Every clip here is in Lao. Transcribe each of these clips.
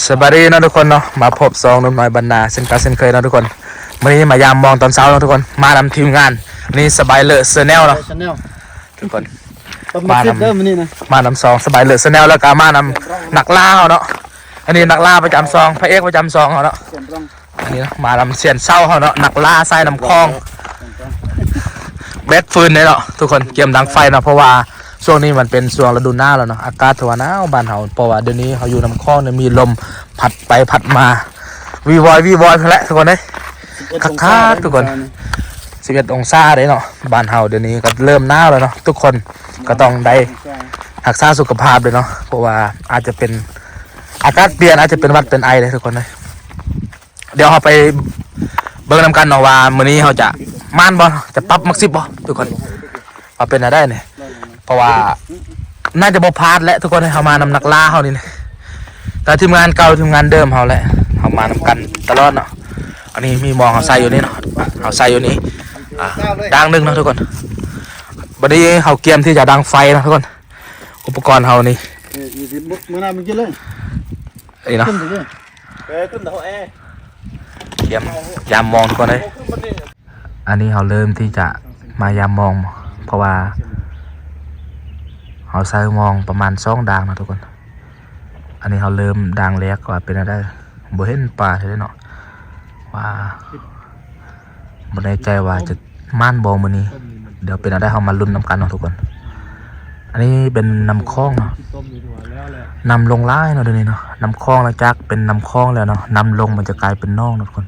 ສະບາຍດີເນາະທຸກຄົນເນາະ ມາພົບສອງໜຸ່ມນ້ອຍບັນນາເຊັ່ນເກົ່າເຊັ່ນເຄີຍເນາະທຸກຄົນ. ມື້ນີ້ມາຢາມມອງຕອນເຊົ້າເນາະທຸກຄົນ ມານຳທີມງານ ນີ້ສະບາຍເລີແຊນແນວເນາະ ທຸກຄົນ. ມານຳ ເດີມື້ນີ້ນະ ມານຳສອງສະບາຍເລີແຊນແນວ ແລ້ວກໍມານຳນັກລ່າເຮົາເນາະ. ອັນນີ້ນັກລ່າປະຈຳຊ່ອງ ພະເອກປະຈຳຊ່ອງເຮົາເນາະ. ອັນນີ້ນະ ມານຳຊຽນເຊົ່າເຮົາເນາະ ນັກລ່າສາຍນ້ຳຂອງ ແບກຟືນເດ້ເນາະທຸກຄົນ ກຽມດັງໄຟເນາະ. ເພາະວ່າຊ່ວງນີ້ມັນເປັນຊ່ວງລະດູໜາວແລ້ວເນາະ ອາກາດຖືວ່າໜາວບ້ານເຮົາ ເພາະວ່າດຽວນີ້ເຮົາຢູ່ນ້ຳຂອງນີ້ ມີລົມພັດໄປພັດມາ ວີວອຍວີວອຍພຸ້ນແຫຼະທຸກຄົນເອີຍ. ຄັກໆທຸກຄົນ ສິບເອັດອົງສາເດ້ເນາະ ບ້ານເຮົາດຽວນີ້ກໍເລີ່ມໜາວແລ້ວເນາະ. ທຸກຄົນກໍຕ້ອງໄດ້ຮັກສາສຸຂະພາບເດ້ເນາະ ເພາະວ່າອາດຈະເປັນ ອາກາດປ່ຽນ ອາດຈະເປັນຫວັດເປັນໄອເດ້ທຸກຄົນເອີຍ. ດຽວເຮົາໄປເບິ່ງນຳກັນເນາະວ່າ ມື້ນີ້ເຮົາຈະມ່ານບໍ່ ຈະປັບມັກສິບບໍ່ທຸກຄົນ ວ່າເປັນແນວໃດນີ້. ເພາະວ່າໜ້າຈະບໍ່ພາດແຫຼະທຸກຄົນ ເຮົາມານຳນັກລ່າເຮົານີ້ນະ ກໍທີມງານເກົ່າ ທີມງານເດີມເຮົາແຫຼະ ເຮົາມານຳກັນຕະຫຼອດເນາະ. ອັນນີ້ມີໝໍ້ເຮົາໃສ່ຢູ່ນີ້ເນາະ ເຮົາໃສ່ຢູ່ນີ້ ອ່າ ດາງໜຶ່ງເນາະທຸກຄົນ. ບັດນີ້ເຮົາກຽມທີ່ຈະດັງໄຟເນາະທຸກຄົນ ອຸປະກອນເຮົານີ້ ເອີ ຢູ່ທີ່ໝົດມື້ໜ້າມັນກິນເລີຍ ນີ້ເນາະ ຂຶ້ນໄປເລີຍ ເອີ ຂຶ້ນເຮົາແອ ກຽມຢາມມອງທຸກຄົນເອີຍ. ອັນນີ້ເຮົາເລີ່ມທີ່ຈະມາຢາມມອງ ເພາະວ່າເຮົາໃຊ້ມອງປະມານສອງດາງເນາະທຸກຄົນ. ອັນນີ້ເຮົາເລີ່ມດາງແລກວ່າເປັນແນວໃດ ບໍ່ເຫັນປາເທື່ອເນາະ ວ່າບໍ່ແນ່ໃຈວ່າຈະ ມ່ານບໍ່ມື້ນີ້ ດຽວເປັນແນວໃດເຮົາມາລຸ້ນນຳກັນເນາະທຸກຄົນ. ອັນນີ້ເປັນນ້ຳຂອງເນາະ ນ້ຳລົງຫຼາຍເນາະດຽວນີ້ເນາະ ນ້ຳຂອງ ຫຼັງຈາກເປັນນ້ຳຂອງແລ້ວເນາະ ນ້ຳລົງມັນຈະກາຍເປັນໜອງເນາະທຸກຄົນ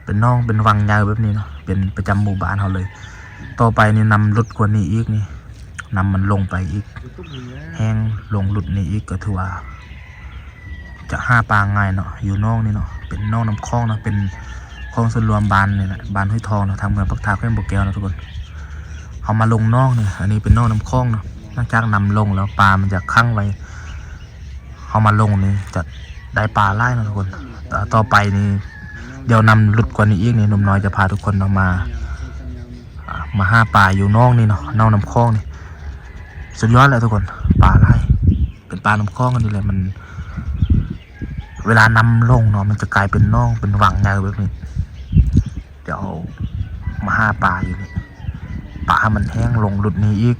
ເປັນໜອງ ເປັນວັງໃຫຍ່ແບບນີ້ເນາະ ເປັນປະຈຳໝູ່ບ້ານເຮົາເລີຍ. ຕໍ່ໄປນີ້ນ້ຳຫຼຸດກວ່ານີ້ອີກນີ້ ນ້ຳມັນລົງໄປອີກ ແຮງລົງຫຼຸດນີ້ອີກ ກໍຖືວ່າ ຈະຫາປາງ່າຍເນາະ ຢູ່ໜອງນີ້ເນາະ ເປັນໜອງນ້ຳຂອງເນາະ ເປັນຂອງສ່ວນລວມບ້ານນີ້ແຫຼະ ບ້ານຫ້ວຍທອງເນາະ ທາງເມືອງປາກທາ ແຂວງບໍ່ແກ້ວເນາະທຸກຄົນ. ເຮົາມາລົງໜອງນີ້ ອັນນີ້ເປັນໜອງນ້ຳຂອງເນາະ ຫຼັງຈາກນ້ຳລົງແລ້ວປາມັນຈະຂັງໄວ້ ເຮົາມາລົງນີ້ຈະໄດ້ປາຫຼາຍເນາະທຸກຄົນ. ຕໍ່ໄປນີ້ ດຽວນ້ຳຫຼຸດກວ່ານີ້ອີກນີ້ ໜຸ່ມນ້ອຍຈະພາທຸກຄົນເນາະ ມາ ອ່າ ມາຫາປາຢູ່ໜອງນີ້ເນາະ ໜອງນ້ຳຂອງນີ້ ສຸດຍອດແຫຼະທຸກຄົນ ປາຫຼາຍ ເປັນປານ້ຳຂອງອັນນີ້ແຫຼະ ມັນ ເວລານ້ຳລົງເນາະ ມັນຈະກາຍເປັນໜອງ ເປັນວັງໃຫຍ່ແບບນີ້. ດຽວມາຫາປາຢູ່ນີ້ ປາມັນແຮງລົງຫຼຸດນີ້ອີກ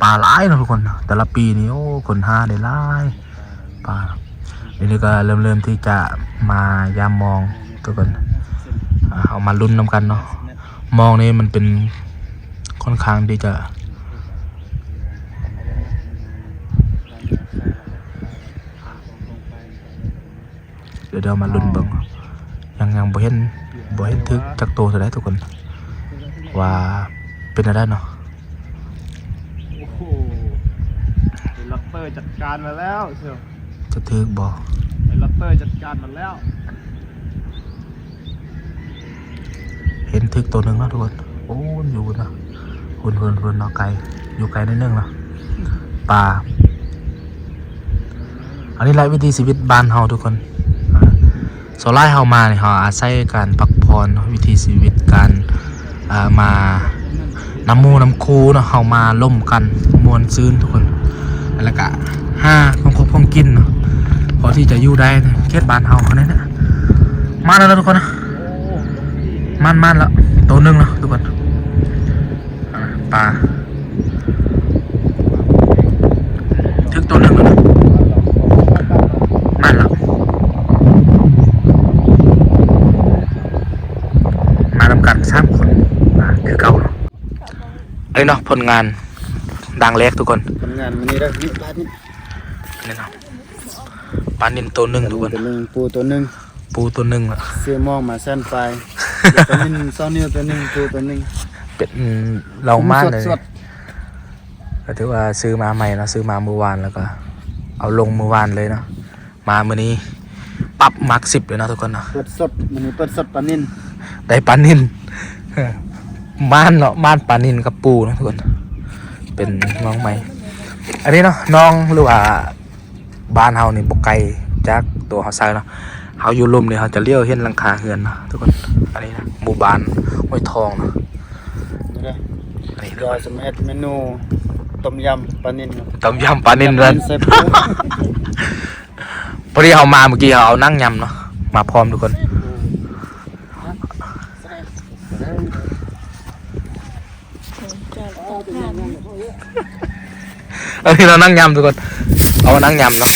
ປາຫຼາຍເນາະທຸກຄົນ ແຕ່ລະປີນີ້ ໂອ້ ຄົນຫາໄດ້ຫຼາຍປາ. ດຽວນີ້ກໍເລີ່ມ ເລີ່ມທີ່ຈະມາຢາມມອງທຸກຄົນ ອ່າ ເຮົາມາລຸ້ນນຳກັນເນາະ. ມອງນີ້ມັນເປັນ ຄ່ອນຂ້າງທີ່ຈະ ດຽວ ດຽວມາລຸ້ນເບິ່ງ ຍັງ ຍັງບໍ່ເຫັນ ບໍ່ເຫັນຖືກຈັກໂຕເທື່ອໃດທຸກຄົນ ວ່າເປັນແນວໃດເນາະ. ໂອ້ໂຫ ເຮລິຄອບເຕີຈັດການມາແລ້ວ ຈະຖືກບໍ່ ເຮລິຄອບເຕີຈັດການມາແລ້ວ. ເຫັນຖືກໂຕໜຶ່ງເນາະທຸກຄົນ ໂອ້ ຢູ່ພຸ້ນນະ ພຸ້ນໆໆເນາະ ໄກ ຢູ່ໄກໜ້ອຍໜຶ່ງເນາະ ປາ. ອັນນີ້ແຫຼະວິຖີຊີວິດບ້ານເຮົາທຸກຄົນ ສ່ວນຫຼາຍເຮົາມານີ້ ເຮົາອາໄສການພັກຜ່ອນເນາະ ວິຖີຊີວິດການ ເອີ ມານຳໝູ່ນຳຄູ່ເນາະ ເຮົາມາລົມກັນມ່ວນຊື່ນທຸກຄົນ ແລ້ວກະຫາຂອງຄົບຂອງກິນເນາະ ພໍທີ່ຈະຢູ່ໄດ້ ເຂດບ້ານເຮົາເທົ່ານັ້ນແຫຼະ. ມາແລ້ວເນາະທຸກຄົນນະ ມານໆແລ້ວ ໂຕໜຶ່ງເນາະທຸກຄົນ ອ່າ ປາ ຖືກໂຕໜຶ່ງແລ້ວນະ ມາແລ້ວ ມານຳກັນສາມຄົນ ອ່າ ຄືເກົ່າເນາະ. ອັນນີ້ເນາະ ຜົນງານດາງແລກທຸກຄົນ ຜົນງານມື້ນີ້ເດີ ນີ້ປານີ້ ນີ້ເນາະ ປານິນໂຕໜຶ່ງທຸກຄົນ ໂຕໜຶ່ງ ປູໂຕໜຶ່ງ ປູໂຕໜຶ່ງລະ ຊື້ມອງມາແສນປາຍ ປານິນສອງນິ້ວໂຕໜຶ່ງ ປູໂຕໜຶ່ງ ເປັນລອງມາເລີຍ ສດໆ ກໍຖືວ່າຊື້ມາໃໝ່ເນາະ ຊື້ມາມື້ວານ ແລ້ວກໍເອົາລົງມື້ວານເລີຍເນາະ. ມາມື້ນີ້ປັບມັກສິບເລີຍເນາະທຸກຄົນເນາະ ເປີດສົດ ມື້ນີ້ເປີດສົດປານິນ ໄດ້ປານິນ ມານເນາະ ມານປານິນກັບປູເນາະທຸກຄົນ ເປັນນ້ອງໃໝ່. ອັນນີ້ເນາະ ນ້ອງ ຫຼືວ່າ ບ້ານເຮົານີ້ບໍ່ໄກຈາກຕົວເຮົາໃຊ້ເນາະ ເຮົາຢູ່ລຸ່ມນີ້ເຮົາຈະຫຼຽວເຫັນຫຼັງຄາເຮືອນເນາະທຸກຄົນ. ອັນນີ້ນະ ໝູ່ບ້ານຫ້ວຍທອງເນາະ ນີ້ເດີ ອັນນີ້ເດີ ດຽວຈະມາເຮັດເມນູຕົ້ມຍຳປານິນ ຕົ້ມຍຳປານິນເດີ ໃສ່ປູ ປ ພໍດີເຮົາມາເມື່ອກີ້ ເຮົາເອົາໜັງຍຳເນາະ ມາພ້ອມທຸກຄົນ. ອັນນີ້ເນາະ ໜັງຍຳທຸກຄົນ ເອົາໜັງຍຳເນາະ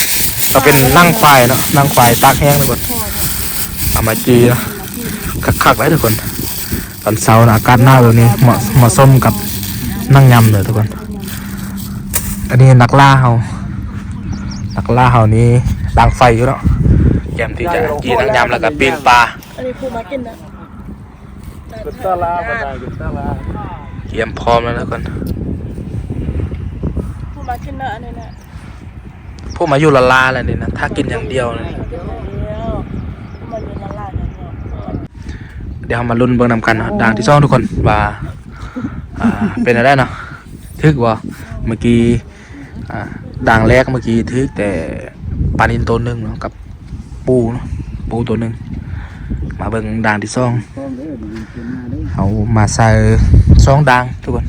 ກໍເປັນໜັງຄວາຍເນາະ ໜັງຄວາຍຕາກແຫ້ງທຸກຄົນ ເອົາມາຈີ່ເນາະ ຄັກໆເລີຍທຸກຄົນ. ຕອນເຊົ້ານະ ອາກາດໜາວແບບນີ້ ເໝາະ ເໝາະສົມກັບໜັງຍຳເລີຍທຸກຄົນ. ອັນນີ້ນັກລ່າເຮົາ ນັກລ່າເຮົານີ້ດາງໄຟຢູ່ເນາະ ກຽມທີ່ຈະຈີ່ໜັງຍຳ ແລ້ວກໍປີ້ງປາ. ອັນນີ້ຜູ້ມາກິນນະ ກຽມພ້ອມແລ້ວທຸກຄົນ ຜູ້ມາກິນເນາະ ອັນນີ້ນະ ພວກມາຢູ່ລາລາແລ້ວນີ້ນະ ຖ້າກິນຢ່າງດຽວນະ. ດຽວເຮົາມາລຸ້ນເບິ່ງນຳກັນເນາະ ດາງທີສອງທຸກຄົນ ວ່າ ອ່າ ເປັນແນວໃດເນາະ ຖືກບໍ່? ເມື່ອກີ້ ອ່າ ດາງແລກເມື່ອກີ້ຖືກແຕ່ປານິນໂຕໜຶ່ງເນາະ ກັບປູເນາະ ປູໂຕໜຶ່ງ. ມາເບິ່ງດາງທີສອງ ເຮົາມາໃສ່ສອງດາງທຸກຄົນ.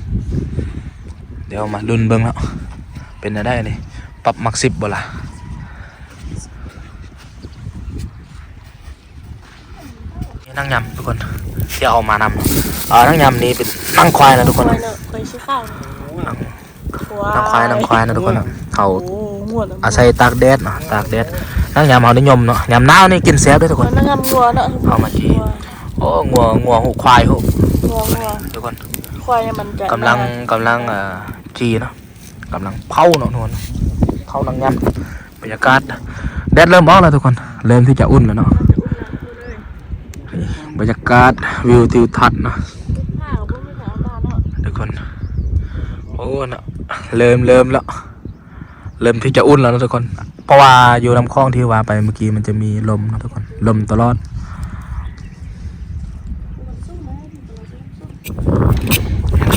ດຽວມາລຸ້ນເບິ່ງເນາະ ເປັນແນວໃດນີ້ ປັບຫຼັກສິບບໍ່ລະ? ນີ້ໜັງຍຳທຸກຄົນ ທີ່ເອົາມານຳ ເອີ ໜັງຍຳນີ້ເປັນໜັງຄວາຍນະທຸກຄົນນະ ຄວາຍເນາະ ຄວາຍສີຂາວ ໜັງ ຄວາຍ ໜັງຄວາຍນະທຸກຄົນນະ. ເຮົາ ໂອ້ ງົວນະ ອາໄສຕາກແດດເນາະ ຕາກແດດ. ໜັງຍຳເຮົານິຍົມເນາະ ຍາມໜາວນີ້ກິນແຊບເດ້ທຸກຄົນ ໜັງຍຳງົວເນາະ ເອົາມາຈີ່ ໂອ້ ງົວ ງົວ ຫູຄວາຍ ຫູ ງົວ ງົວ ທຸກຄົນ ຄວາຍມັນຈະ ກຳລັງ ນະ ກຳລັງ ເອີ ຈີ່ເນາະ ກຳລັງເຜົາເນາະທຸກຄົນ ເຜົາໜັງຍຳ. ບັນຍາກາດ ແດດເລີ່ມອອກແລ້ວທຸກຄົນ ເລີ່ມທີ່ຈະອຸ່ນແລ້ວເນາະ. ບັນຍາກາດວິວທິວທັດເນາະທຸກຄົນ. ໂອ້ ເນາະ ເລີ່ມ ເລີ່ມແລ້ວ ເລີ່ມທີ່ຈະອຸ່ນແລ້ວເນາະທຸກຄົນ ເພາະວ່າຢູ່ລຳຄອງທີ່ວ່າໄປເມື່ອກີ້ ມັນຈະມີລົມເນາະທຸກຄົນ ລົມຕະຫຼອດ.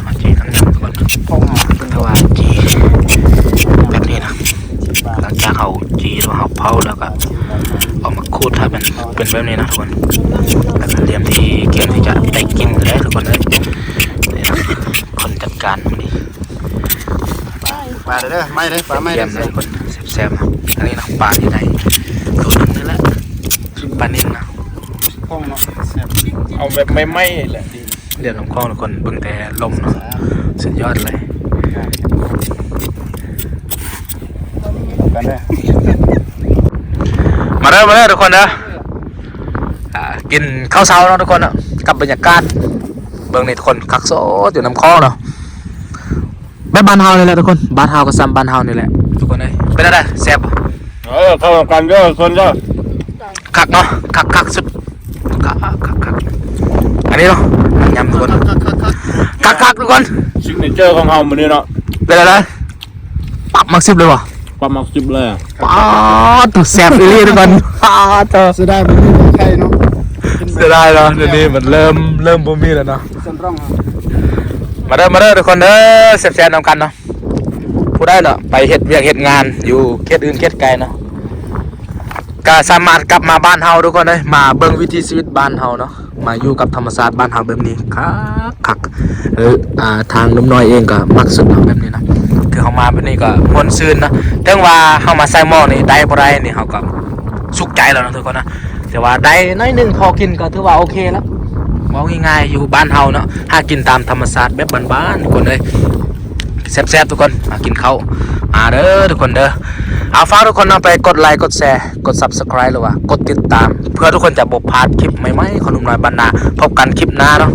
ມາຈີ່ທັງນັ້ນກ່ອນ ແຕ່ວ່າຈີ່ແບບນີ້ນະ ຫຼັງຈາກເຮົາຈີ່ແລ້ວ ເຮົາເຜົາແລ້ວກໍເອົາມາຂູດໃຫ້ມັນເປັນແບບນີ້ນະທຸກຄົນ ແລ້ວກໍຕຽມທີ່ ກຽມທີ່ຈະໄດ້ກິນແລ້ວທຸກຄົນເອີຍ. ນີ້ນະ ຄົນຈັດການມື້ນີ້ ປາເດີ ໄມ້ເດີ ປາໄມ້ເດີ ຕຽມນະທຸກຄົນ ແຊບໆ. ອັນນີ້ນະ ປາທີ່ໄດ້ຄືນີ້ແຫຼະ ປານິນນະ ເອົາແບບໃໝ່ໆແຫຼະ. ເລື່ອງຂອງນ້ຳຂອງທຸກຄົນ ເບິ່ງແຕ່ລົມເນາະ ສຸດຍອດເລີຍ. ມາເດີ ມາເດີທຸກຄົນເດີ ອ່າ ກິນເຂົ້າເຊົ້າເນາະທຸກຄົນເນາະ ກັບບັນຍາກາດ ເບິ່ງນີ້ທຸກຄົນ ຄັກໂຊດຢູ່ນ້ຳຂອງເນາະ. ແບບບ້ານເຮົານີ້ແຫຼະທຸກຄົນ ບ້ານເຮົາກໍສ່ຳບ້ານເຮົານີ້ແຫຼະທຸກຄົນເອີຍ. ເປັນແນວໃດ ແຊບບໍ່? ເອີ ເຂົ້ານຳກັນເດີທຸກຄົນເດີ. ຄັກເນາະ ຄັກໆ ສຸດ ຄັກໆ ຄັກໆ. ອັນນີ້ເນາະ ນ້ຳຍຳທຸກຄົນ ຄັກໆ ທຸກຄົນ ຊິກເນເຈີຂອງເຮົາມື້ນີ້ເນາະ. ເປັນແນວໃດ ປັບຫຼັກສິບເລີຍບໍ່? ປັບຫຼັກສິບເລີຍ. ປາດໂທ້ ແຊບອີ່ຫຼີທຸກຄົນ ປາດໂທ້ ເສຍດາຍບໍ່ມີໄຂ່ເນາະ ເສຍດາຍເນາະ. ດຽວນີ້ມັນເລີ່ມ ເລີ່ມບໍ່ມີແລ້ວເນາະ. ມາເດີ ມາເດີທຸກຄົນເດີ ແຊບໆນຳກັນເນາະ. ຜູ້ໃດເນາະ ໄປເຮັດວຽກເຮັດງານຢູ່ເຂດອື່ນເຂດໄກເນາະ ກໍສາມາດກັບມາບ້ານເຮົາທຸກຄົນເອີຍ ມາເບິ່ງວິຖີຊີວິດບ້ານເຮົາເນາະ ມາຢູ່ກັບທຳມະຊາດບ້ານເຮົາແບບນີ້ ຄັກໆ. ເອີ ອ່າ ທາງໜຸ່ມນ້ອຍເອງກໍມັກສຸດເນາະ ແບບນີ້ນະ ຄືເຮົາມາແບບນີ້ກໍມ່ວນຊື່ນເນາະ. ເຖິງວ່າເຮົາມາໃສ່ໝໍ້ນີ້ໄດ້ບໍ່ໄດ້ນີ້ ເຮົາກໍສຸກໃຈແລ້ວເນາະທຸກຄົນນະ ແຕ່ວ່າໄດ້ໜ້ອຍໜຶ່ງພໍກິນກໍຖືວ່າໂອເຄແລ້ວ. ເວົ້າງ່າຍໆ ຢູ່ບ້ານເຮົາເນາະ ຫາກິນຕາມທຳມະຊາດແບບບ້ານໆ ທຸກຄົນເອີຍ. ແຊບໆ ທຸກຄົນ ມາກິນເຂົ້າ ມາເດີທຸກຄົນເດີ. ເອົາ ຝາກທຸກຄົນເນາະ ໄປກົດໄລ ກົດແຊ ກົດ Subscribe ຫຼືວ່າກົດຕິດຕາມ ເພື່ອທຸກຄົນຈະບໍ່ພາດຄລິບໃໝ່ໆ ຂອງໜຸ່ມນ້ອຍບ້ານນາ. ພົບກັນຄລິບໜ້າເນາະ